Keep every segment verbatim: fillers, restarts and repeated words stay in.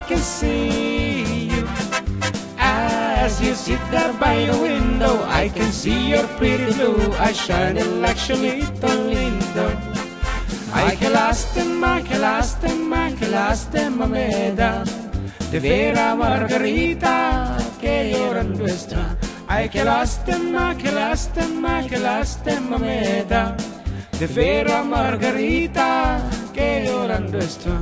can see you. As you sit there by the window, I can see your pretty blue eyes shining like Shanita Lindo. Ay, que lástima, que lástima, que lástima me da de ver a Margarita que llorando está. Ay, que lástima, que lástima, que lástima me da de ver a Margarita que llorando está.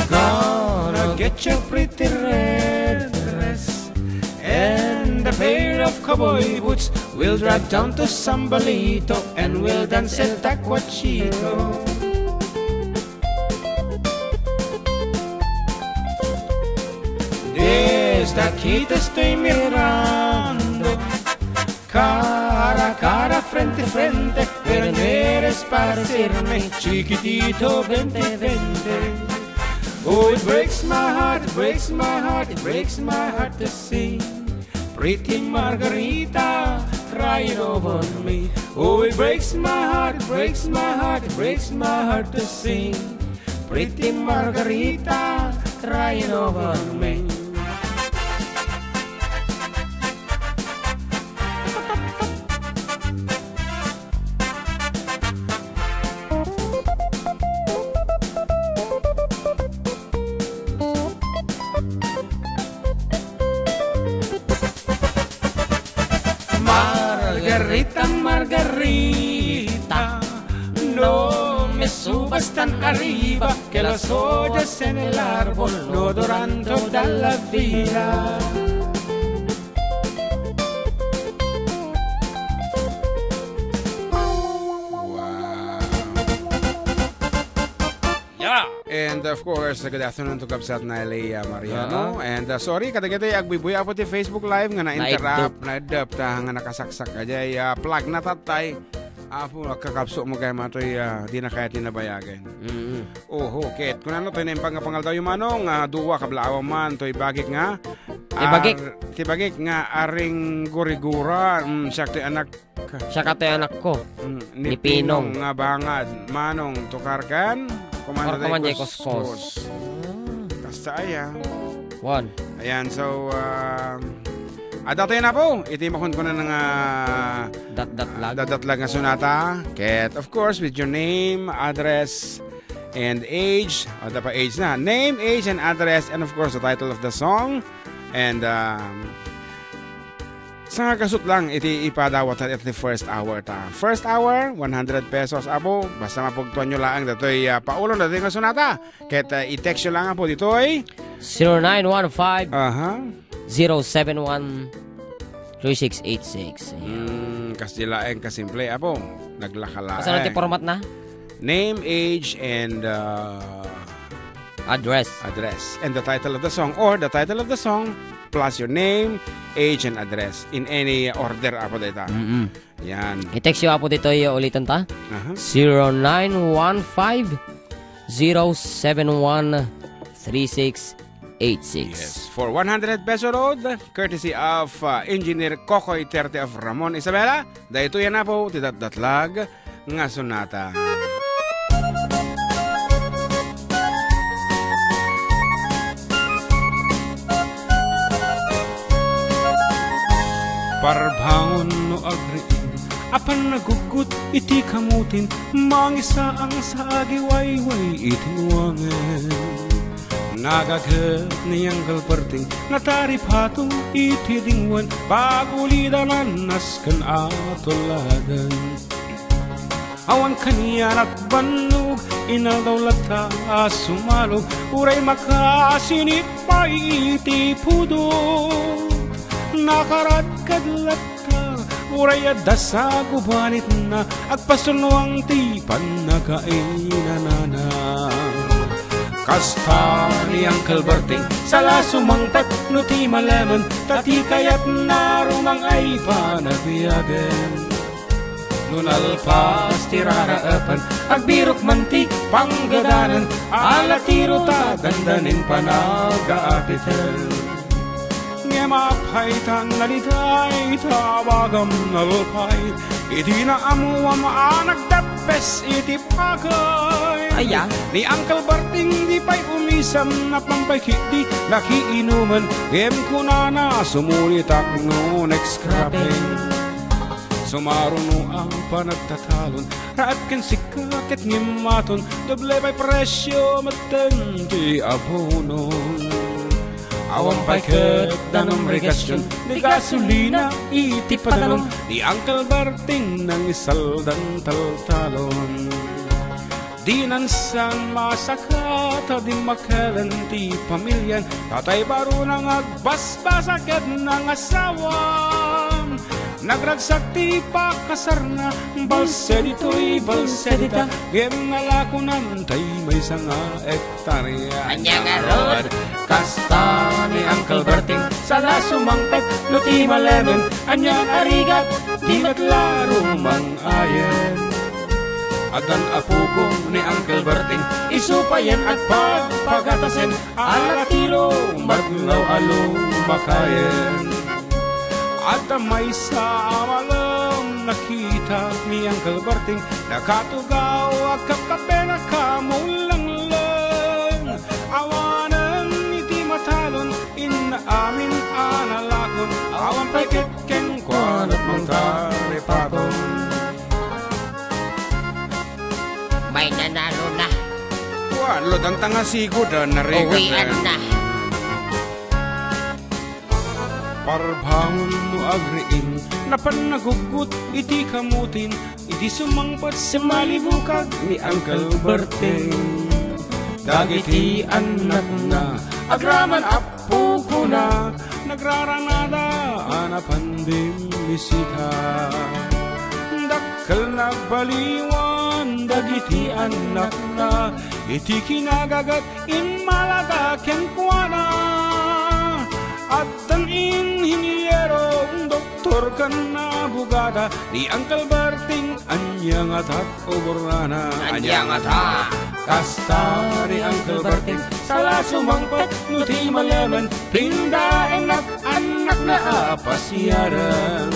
Gonna get your pretty red dress and a pair of cowboy boots. We'll drive down to Sambalito and we'll dance el tacuachito. Desde aquí te estoy mirando, cara a cara, frente a frente, pero no eres para decirme, chiquitito, vente, vente. Oh, it breaks my heart, it breaks my heart, it breaks my heart to see pretty Margarita crying over me. Oh, it breaks my heart, it breaks my heart, it breaks my heart to see pretty Margarita crying over me. Margarita, Margarita, no me subas tan arriba, que las hojas en el árbol no duran toda la vida. Wow. Yeah. And of course, good afternoon to Kabsat Nelly, uh, Mariano. Oo. And, uh, sorry, kadagiti agbuybuya apo ti Facebook Live nga na-interrupt, Naiddup. naiddup, ta nga nakasaksak. Ajay, uh, plug na tatay. Apo, kakabso mo kay matoy, uh, di na kaya tinabayagan. Mm. Oho, ket kunano toy naimbag nga pangaldaw yu, Manong, uh, dua kablaawan man, toy bagik nga, Ti bagik. ar-, ti bagik nga aring gurigura, mm, siak toy anak Siak toy anakko. Mm, ni Ni Pinong. Pinong nga bangad. Manong, tukar kan? Kumanda Or kumanda Kuskos. Kuskos. Ah. Kasta aya. One. Ayan, so, um, adda tayo na po. Iti makunkunan nga Datdatlag. datdatlag nga sonata. Ket, of course, with your name, address, and age. O, da pa age na. Name, age, and address, and of course, the title of the song. And, um, Sangagkasut lang iti ipadawat iti first hour ta. First hour, one hundred pesos, apo. Basta mapugtuan nyo laeng datoy, ah, paulon datoy nga sonata. Ket, ah, i-text nyo lang, apo, ditoy. Zero nine one five, Aha. zero seven one, three six eight six. Ayan. Mm, kas di laeng kasimple, apo. Naglaka laeng. Kasano ti format na? Name, age, and, uh, Address. address. And the title of the song, or the title of the song plus your name, age, and address in any order, apo, dayta. Mm-mm. Yan. I-text yo, apo, ditoy, ulitan ta. Aha. Zero nine one five, zero seven one, three six eight six. Yes. For one hundred peso load, courtesy of, uh, Engineer Kokoy thirty of Ramon Isabela, daytoy yan, apo, ti datdatlag nga sonata. Parbangon no agriing, apan naguggut iti kamutin, mangisaang sa agiwayway iti nuangen. Nagaghet ni Uncle Berting, nataripato iti dingwen, pagulida nanasken a tuladen. Awan kanian at bannog, inaldaw latta a sumalog, uray makasinit pay iti pudot. Nakaradkad latta, uray adda sa gubanitna, agpasunnuang ti pannakainanana. Kasta ni Uncle Berting, sala sumangpet no ti malemen, ta ti kayatna rumang ay panabiagen. No nalpas ti raraepan, agbirok man ti panggadanan, ala tiro ta dandanin panagaapiten. Ngem apay ta naliday ta abagam nalpay, iti naammoam a nagdeppes iti pakay. Aya? Ni Uncle Berting di pay umisem, napan pay ketdi nakiinuman, ngem kunana, sumulitak no next scrapping. Sumaruno a panagtatalon, raat ken sika ket ngimmaton, doble pay presio metten ti abono. Awan pay ket danum regasyon, ti gasolina iti padanon, ni Uncle Berting nangisaldan taltalon. Dinan san masaka ta dimmakelen ti pamilian, tatay baruna nga agbasbasa ket nangasawa. Nagragsak ti pakasarna, balse ditoy, balse dita, ngem nalakonan tay maysa nga hektarya. Ania ngarud? Kasta ni Uncle Berting, sala sumangpet no ti malemen, anian a rigat, di met la rumang-ayen. Addan apokon ni Uncle Berting, isu payen agpagpagatasen, ala tiro madlaw a lumakayen. Adda maysa a malem nakita ni Uncle Berting, nakatugaw, agkapkape, nakamulengleng. Awanen iti matalon, inna amin a nalakon, awan pay ket kenkuana mangkaripaton. May nanalo na. Kuan, lodanta nga sigud, ah, narigat, Uwian eh. na. Parbangon no agriing, napan naguggut iti kamutin, iti sumangpet, simmalibukag ni Uncle Berting. Dagiti annakna, agraman apukuna, nagraranada a napan dimmisita. Dakkel nagbaliwan dagiti annakna, iti kinagagat immalada kenkuana. Addan inhiniero, doktor ken abogada, ni Uncle Berting, ania ngata ti obrana? Ania ngata? Kasta ni Uncle Berting, sala sumangpet no ti malemen, pindaennak annakna a pasiaren.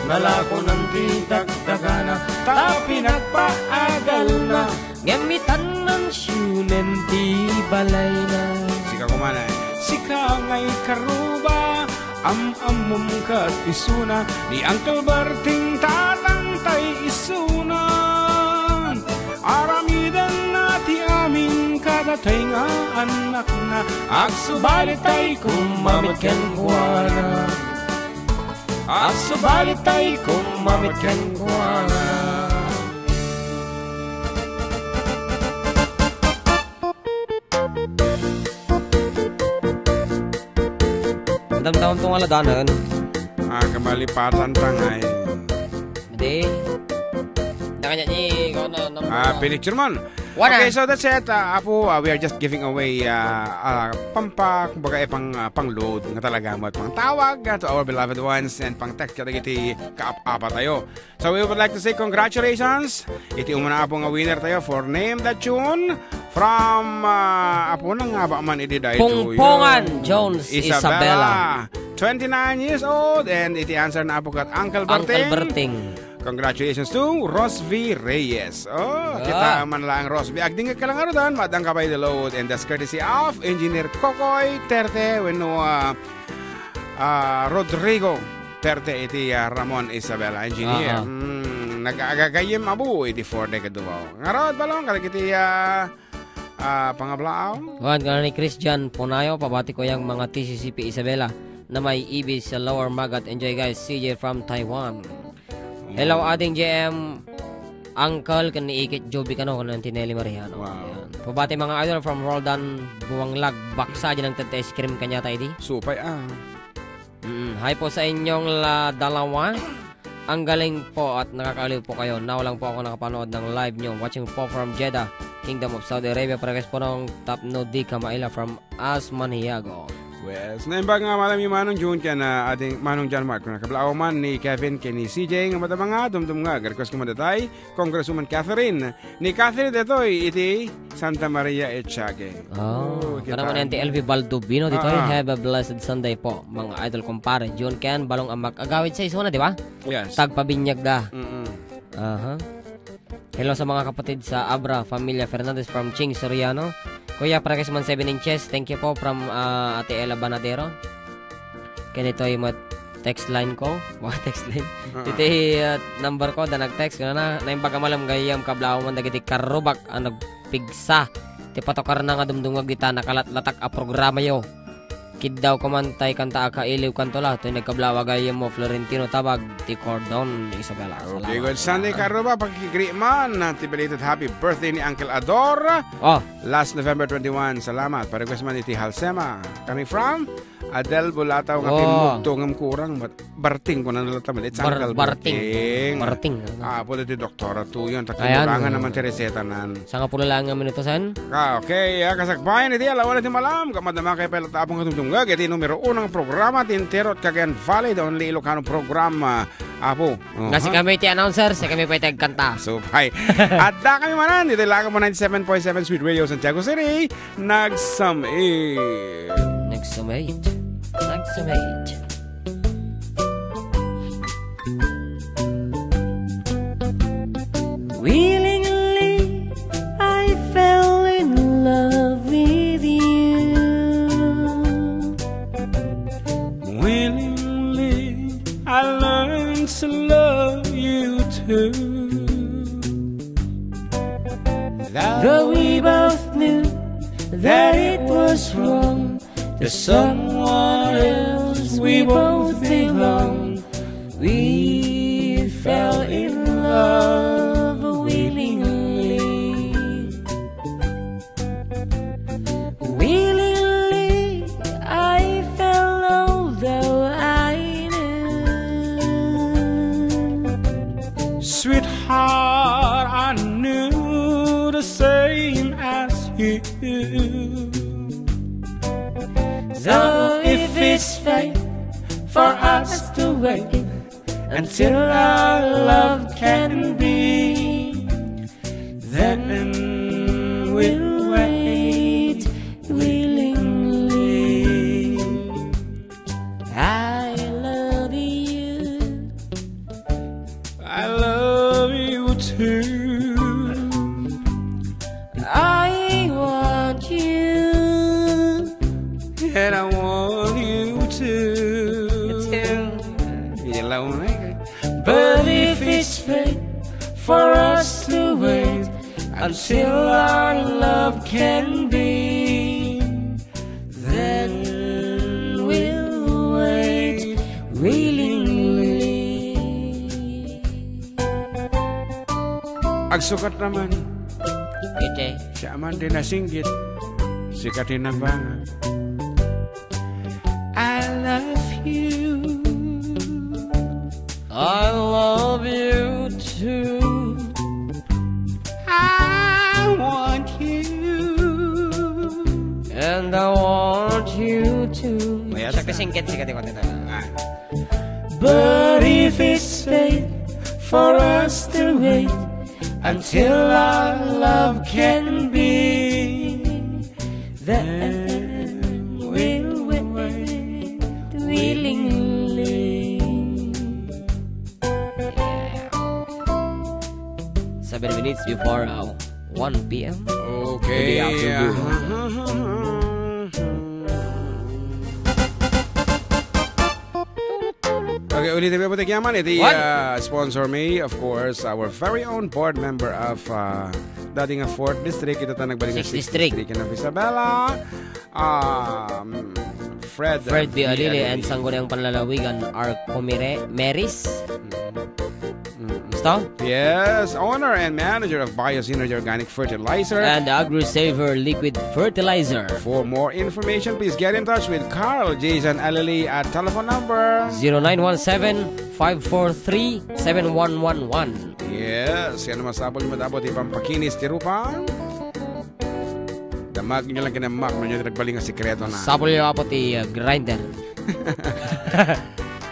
Nalakonan ti dagdagana, ta pinagpaagalna. Ngem itan mansionen ti balayna. Sika koma, eh. Sika nga ikaruba, am-ammom ket isuna, ni Uncle Berting tatangtay isuna. Aramidenna ti amin kadatay nga annakna, agsubalitay koma met kenkuana. Agsubalitay koma met kenkuana. Damdamam to nga ladanen. Ah, kamalipatan ta ngay. Hindi. Nakanya ni, ikaw na, na, Ah, na. Pinicture man. Wala. Okay, so that's it, uh, Apo. Uh, we are just giving away, uh, uh, pampa-, kumbaga, eh, pang, uh, pang-load nga talaga mo at pang-tawag, uh, to our beloved ones and pang-text kadagiti kaap-apa tayo. So we would like to say congratulations iti umuna, Apo, nga winner tayo for Name the Tune from, uh, Apo, nang nga ba man idi daytoy, Pungpungan uh, Jones Isabela. Isabela. Twenty-nine years old, and iti answer na, Apo, kat Uncle Uncle Berting. Berting. Congratulations to Rosvi Reyes. Oh, Ah. kita man lang, Rosvi. Agdingit ka lang, arudan, madang ka by the load, and that's courtesy of Engineer Kokoy Terte, wenno, ah, ah, Rodrigo Terte, iti, ah, Ramon Isabela, engineer. Ah, ah. Mm, nag-agagayem abu iti four decade Davao. Ngarud, balong, kadagiti, ah, ah, pangablaaw. Wan, kana ni Christian Ponayo, pabati ko yang mga T C C P Isabela na may ibis sa Lower Magat. Enjoy, guys. C J from Taiwan. Hello, Ading J M, Uncle, ken ni Ikit Joby kano, ken ni Auntie Nelly Mariano. Wow. Ayan. Pabati, mga idol, from Roldan Buanglag, Baksa, dyan ang tagta ice cream kanya tayo di. Supay, ah. Mm, hi po sa inyong la-, dalawa. Ang galing po at nakakaaliw po kayo. Now lang po ako nakapanood ng live nyo. Watching po from Jeddah, Kingdom of Saudi Arabia. Parehas po ng Tapno di Kamaila from Asmaniago. Wes, naimbag nga malam ni Manong June ken, ah, ading Manong John Mark. Nakablaaw man ni Kevin ken ni C J nga madama nga dumdum nga. Request ko man datay, Congresswoman Catherine. Ni Catherine detoy iti Santa Maria Echage. Oh, Oh, kita. Kanang ni Auntie L V Baldovino ditoy. Ah. Have a blessed Sunday po, mga idol kumpare. June ken, balong ang mag-agawid sa isuna, di ba? Yes. Tagpabinyag da. Mm-mm. Aha. Hello sa mga kapatid sa Abra, Familia Fernandez from Ching Soriano. Kuya, parequest man seven inches. Thank you po from, ah, Ate Ella Banadero. Kanito yung mga text line ko. Mga text line. Ah. Iti, ah, number ko, da nag-text. Kaya na, naimbag a malam gayam kablaaw man dagiti karrubak a nagpigsa. Ti patokarna nga dumdumag dita nakalatlatak a programa yo. Kiddaw ko man tay kanta a kailiw kanto la, toy nagkablaaw a gayyemmo Florentino Tabag ti Cordon, Isabela. Okay, salamat. Good Sunday, Karuba. Pakigri man, ah, ti belated happy birthday ni Uncle Ador. Oh. Last November twenty-one. Salamat. Pa-request man iti Halsema. Coming from Adel Bulataw nga Oh. Pimmugto ngem kurang. Bat-, Barting ko na nalata man. It's Bar-, Uncle Barting. Barting. Barting. Ah, pwede ti doktora tuyon. Ayan. Takimurangan naman ti reseta nan. Sangapulo lang nga minuto, san? Ah, okay. Ah, kasakbayan iti alawan ti malam. Kamadama kay pala tapong katungtungag. Iti numero unang programa, ti entero at Cagayan Valley, the only Ilocano program, ah, Apo. Nga si Aha. kami ti announcer, si kami pa ti agkanta. Supay. At da kami manan, iti laga mo ninety-seven point seven Sweet Radio Santiago City, nagsam-it. Nagsam-it. Nagsam-it. Willingly, I fell in love with you. Willingly, I learned to love you too. Though we both knew that it was wrong, to someone else we both belong, we fell in love willingly. Willingly, I fell, although I knew. Sweetheart, I knew the same as you. Though if it's fate for us to wait until our love can be, then we'll wait willingly. I love you. I love you too. I want you. And I want you too. You too. Ilaw na eh. But if it's fate for us to wait until our love can be, then we'll wait willingly. Agsukat naman. Ite. Siya man din nasinggit. Sikat in nabangan. I love you. I love you too. I want you. And I want you too. Mayat. Siya kasingkit, sikat in konti na. Ah. But if it's fate for us to wait until our love can be, then we'll wait willingly. Seven minutes before, uh, one P M. Okay. In the afternoon. Okay, ulitin ko po, tikyaman. Iti, What? Uh, sponsor me, of course, our very own board member of, uh, dating a fourth district, ita ta nagbalik na Sixth sixth district. District, yan ang Isabela. Um, Fred, Fred uh, B. Alili and Alili. Sangguniang Panlalawigan, Arco Mire-, Meris. Mm. Mm. Gusto? Yes, owner and manager of Biosynergy Organic Fertilizer. And AgriSaver Liquid Fertilizer. For more information, please get in touch with Carl Jason Alili at telephone number. Zero nine one seven, five four three, seven one one one. Yes, yan ang masapul madamo ti pampakinis ti rupa. The Mag-inyo lang ken ni Mac, no, inyo ti nagbalin nga sekreto na. Sapulyo, Apo, ti, uh, grinder.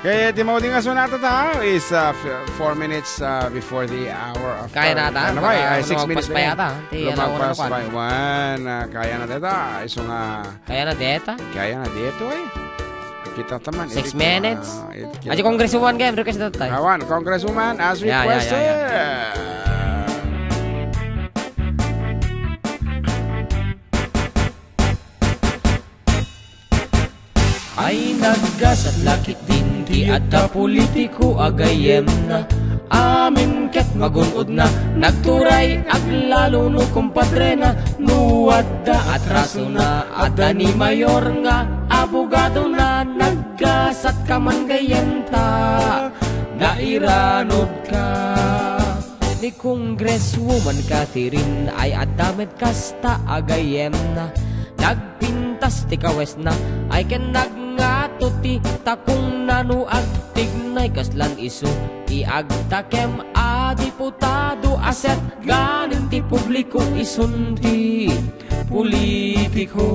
Kaya ti maudi nga sunata ta is, uh, f-, four minutes, uh, before the hour of Kaya na ta? Ano ba? Baka Ay, six minutes lumagpas pa na yata. Ti, ano, Lumagpas ano, pa. One, uh, kaya na deta. Isu nga Kaya na deta? Kaya na deta, eh. Kita ta man, Six iti, minutes? Ah, iti, Aji kita Congresswoman kayo, request na tayo. Awan, Congresswoman, as Yeah, yeah, yeah, requested. yeah. Ay naggasat lakit din ti adda politiko a gayyemna. Amin ket magun-odna, nagturay aglalo no kumpadrena, no adda atrasona, adda ni mayor nga abogadona, naggasat ka man gayyemta, nairanod ka. Ni Congresswoman Catherine ay adda met kasta a gayyemna. Nagpintas ti kawesna ay ken nagngato ti takongna no agtignay kaslan isu ti agtakem a diputado a setganen ti publiko isun ti politiko.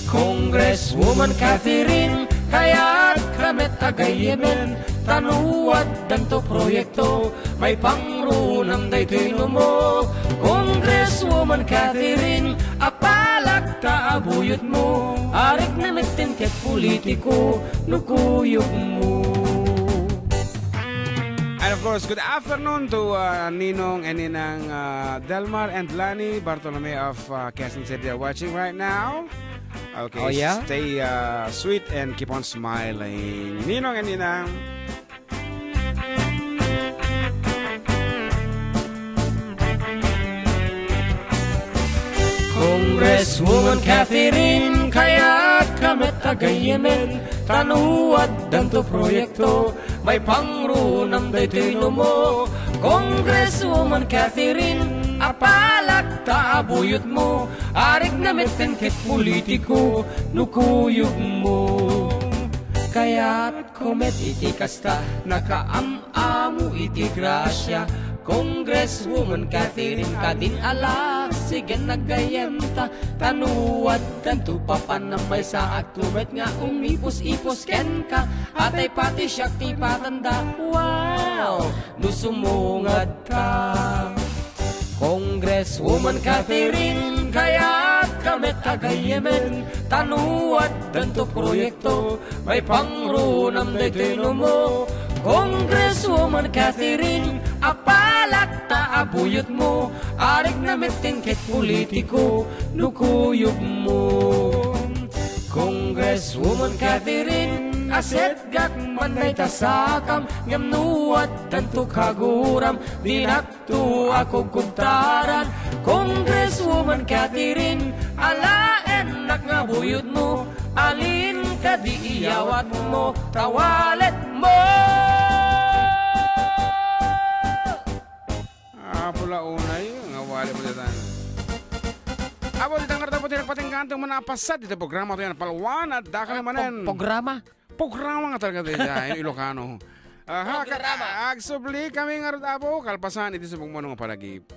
Congresswoman Catherine, kayat ka met a gayyemen, ta no addanto proyekto, maipangrunam daytoy numo. Congresswoman Catherine, apalak ta a buyotmo, arigna metten ket politiko no kuyogmo. And of course, good afternoon to, uh, Ninong and Ninang, uh, Delmar and Lani Bartolome of, uh, Quezon City. They're watching right now. Okay, Oh, yeah? stay, uh, sweet and keep on smiling. Ninong and Ninang. Congresswoman Catherine, kayat ka met a gayyemen, ta no addanto proyekto, maipangrunam daytoy numo. Congresswoman Catherine, apalak ta a buyotmo, arigna metten ket politiko no kuyogmo. Kayat ko met iti kasta, nakaam-amo iti grasia. Congresswoman Catherine, kadin ala, sigen naggayyemta, ta no addanto papanam, maysaakto met nga umipus-ipus kenka, atay pati siak ti patanda. Wow! No sumungad ka. Congresswoman Catherine, kayat ka met a gayyemen, ta no addanto proyekto, maipangrunam daytoy numo. Congresswoman Catherine, apalak ta a buyotmo, arigna metten ket politiko no kuyogmo. Congresswoman Catherine, asetgak man dayta sakam, ngem no addanto kaguram, dinak to a kugkugtaran. Congresswoman Catherine, alaennak nga buyotmo, alin kadi iyawatmo, ta waletmo. Apo la unay, nga waletmo daytan. Apo, dita nga rata po, tinagpatinggan, itong mga napasad, ito programa to yan, Palwan, at dakal Ano, manen. pog-, programa? Programa nga talaga tayo dyan, Ilocano. Aha, ka-, Programa. agsubli kami nga rod, Apo, kalpasan iti subong mo nga palagip.